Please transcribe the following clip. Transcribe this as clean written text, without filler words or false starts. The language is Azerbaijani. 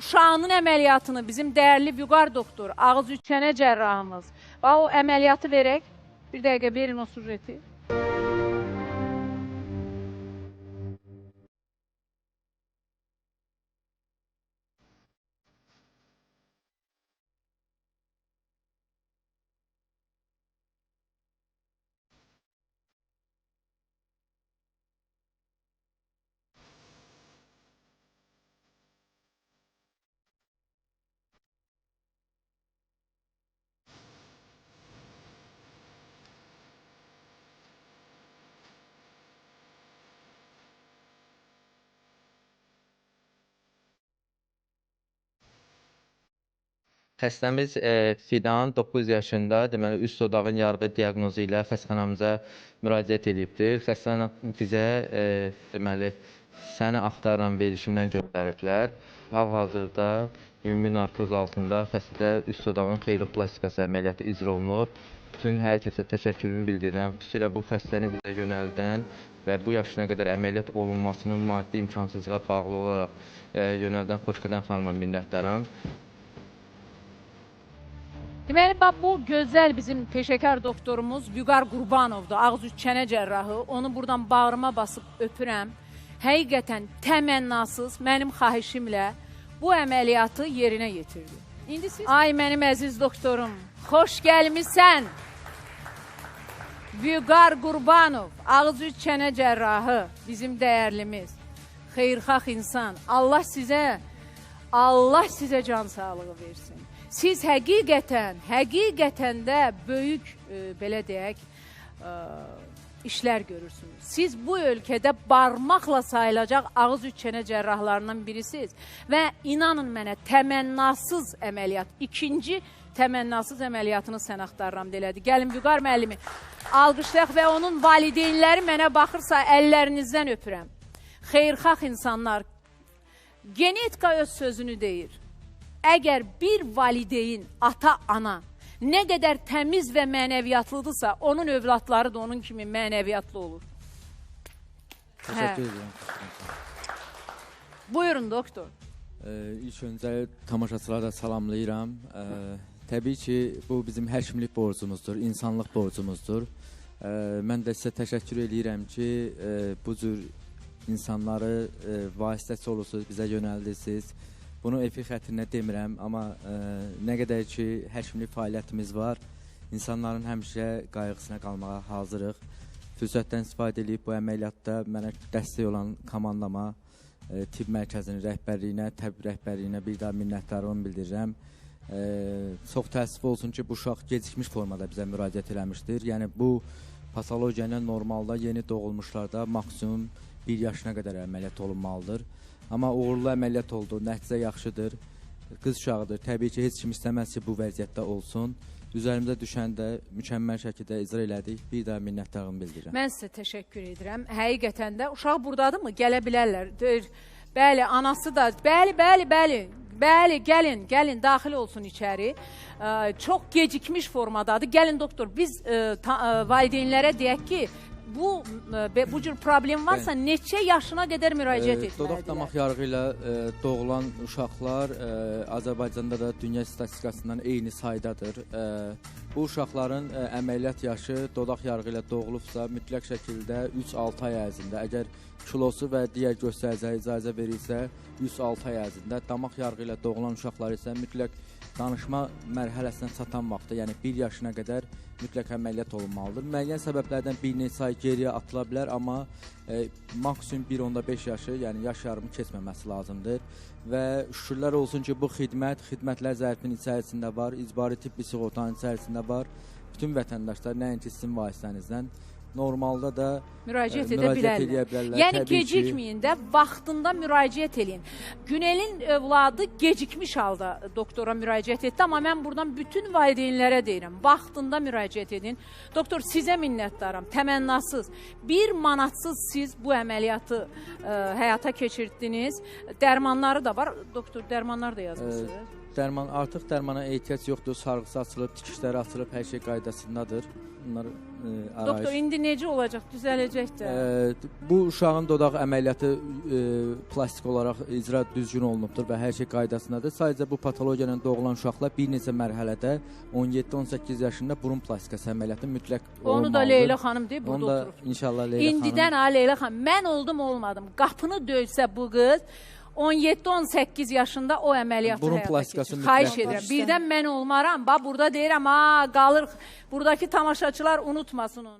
Uşağının əməliyyatını bizim dəyərli Vüqar doktor, ağız üç çənə cərrahımız. Bax, o əməliyyatı verək. Bir dəqiqə verin o sujeti. Xəstəmiz Fidan 9 yaşında, deməli üst dodağın yarığı diaqnozu ilə xəstəxanamıza müraciət edibdir. Xəstəxana bizə deməli səni axtaran verilişimdən göndəriblər. Hal-hazırda ümumi narkoz altında xəstədə üst dodağın xeyloplastikası əməliyyatı icra olunur. Bütün hər kəsə təşəkkürümü bildirirəm. Xüsusilə bu xəstəni bizə yönəldən və bu yaşına qədər əməliyyat olunmasının maddi imkansızlığa bağlı olaraq yönəldən Xoşqədəm xanıma minnətdaram. Deməli, bax, bu gözəl bizim peşəkar doktorumuz Vüqar Qurbanovdur, ağız üç çənə cərrahı. Onu buradan bağrıma basıb öpürəm. Həqiqətən təmənnasız mənim xahişimlə bu əməliyyatı yerinə yetirdi. İndi siz... Ay, mənim əziz doktorum, xoş gəlmisən. Vüqar Qurbanov, ağız üç çənə cərrahı, bizim dəyərlimiz, xeyirxah insan. Allah sizə can sağlığı versin. Siz həqiqətən də böyük, belə deyək, işlər görürsünüz. Siz bu ölkədə barmaqla sayılacaq ağız üç çənə cərrahlarından birisiniz. Və inanın mənə, təmənnasız əməliyyat, ikinci təmənnasız əməliyyatını sən axtarıram delədi. Gəlin Vüqar müəllimi, alqışlayaq və onun valideynləri mənə baxırsa əllərinizdən öpürəm. Xeyirxah insanlar, genetika öz sözünü deyir. Əgər bir valideyn, ata, ana nə qədər təmiz və mənəviyyatlıdırsa, onun övladları da onun kimi mənəviyyatlı olur. Təşəkkür edirəm. Buyurun, doktor. İlk öncə tamaşaçılara da salamlayıram. Təbii ki, bu bizim həkimlik borcumuzdur, insanlıq borcumuzdur. Mən də sizə təşəkkür edirəm ki, bu cür insanları vasitəçi olursunuz, bizə yönəldirsiniz. Bunu efir xətrinə demirəm, amma nə qədər ki, həkimlik fəaliyyətimiz var, insanların həmişə qayğısına qalmağa hazırıq. Fürsətdən istifadə edib bu əməliyyatda mənə dəstək olan komandama, tibb mərkəzinin rəhbərliyinə, təbib rəhbərliyinə bir daha minnətdarlığımı bildirirəm. Çox təəssüf olsun ki, bu uşaq gecikmiş formada bizə müraciət eləmişdir. Yəni, bu patologiya ilə normalda yeni doğulmuşlarda maksimum 1 yaşına qədər əməliyyat olunmalıdır. Amma uğurlu əməliyyat oldu, nəticə yaxşıdır, qız uşağıdır. Təbii ki, heç kim istəməz ki, bu vəziyyətdə olsun. Üzərimizə düşən də mükəmməl şəkildə icra elədik. Bir daha minnətdarlığımı bildirirəm. Mən sizə təşəkkür edirəm. Həqiqətən də uşaq buradadırmı? Gələ bilərlər. Deyir, bəli, anası da, bəli, bəli, bəli. Bəli, gəlin, gəlin, daxil olsun içəri. Çox gecikmiş formadadır. Gəlin, doktor, biz valideynlərə deyək ki, bu cür problem varsa neçə yaşına qədər müraciət etməlidirlər? Dodaq damaq yarığı ilə doğulan uşaqlar Azərbaycanda da dünya statistikasından eyni saydadır. Bu uşaqların əməliyyat yaşı dodaq yarığı ilə doğulubsa mütləq şəkildə 3-6 ay ərzində, əgər kilosu və digər göstəricilərə icazə verilsə 3-6 ay ərzində, damaq yarığı ilə doğulan uşaqlar isə mütləq danışma mərhələsinə çatan vaxtda, yəni 1 yaşına qədər mütləq əməliyyat olunmalıdır. Müəyyən səbəblərdən bir neçə ay geriyə atıla bilər, amma maksimum 1,5 yaşı, yəni yaş yarımı keçməməsi lazımdır. Və şükürlər olsun ki, bu xidmət, xidmətlər zərfinin içərisində var, icbari tibbi sığortanın içərisində var. Bütün vətəndaşlar nəinki sizin vasitənizdən, normalda da müraciət edə bilərlər. Yəni gecikməyin də, vaxtında müraciət eləyin. Günelin övladı gecikmiş halda doktora müraciət etdi, amma mən buradan bütün valideynlərə deyirəm, vaxtında müraciət edin. Doktor, sizə minnətdaram, təmənnasız, 1 manatsız siz bu əməliyyatı həyata keçirdiniz. Dərmanları da var, doktor, dərmanları da yazmışsınız. Artıq dərmana ehtiyac yoxdur, sarğısı açılıb, tikişləri açılıb, hər şey qaydasındadır. Bunlar arayış. Doktor, indi necə olacaq? Düzələcək də. Bu uşağın dodaq əməliyyatı plastik olaraq icra düzgün olunubdur və hər şey qaydasındadır. Sadəcə bu patologiya ilə doğulan uşaqlar bir neçə mərhələdə 17-18 yaşında burun plastikası əməliyyatı mütləq Onu olmalıdır. da Leyla xanım deyib, burada Onu da oturub. inşallah Leyla xanım. İndidən ha Leyla xanım, mən oldum olmadım. Qapını döysə bu qız 17-18 yaşında o əməliyyatı Burun həyata plastikası keçirir. Xahiş mütləq. edirəm. Birdən mən olmaram. Bax burada deyirəm, ha qalır. Buradakı tamaşaçılar unutmasın onu.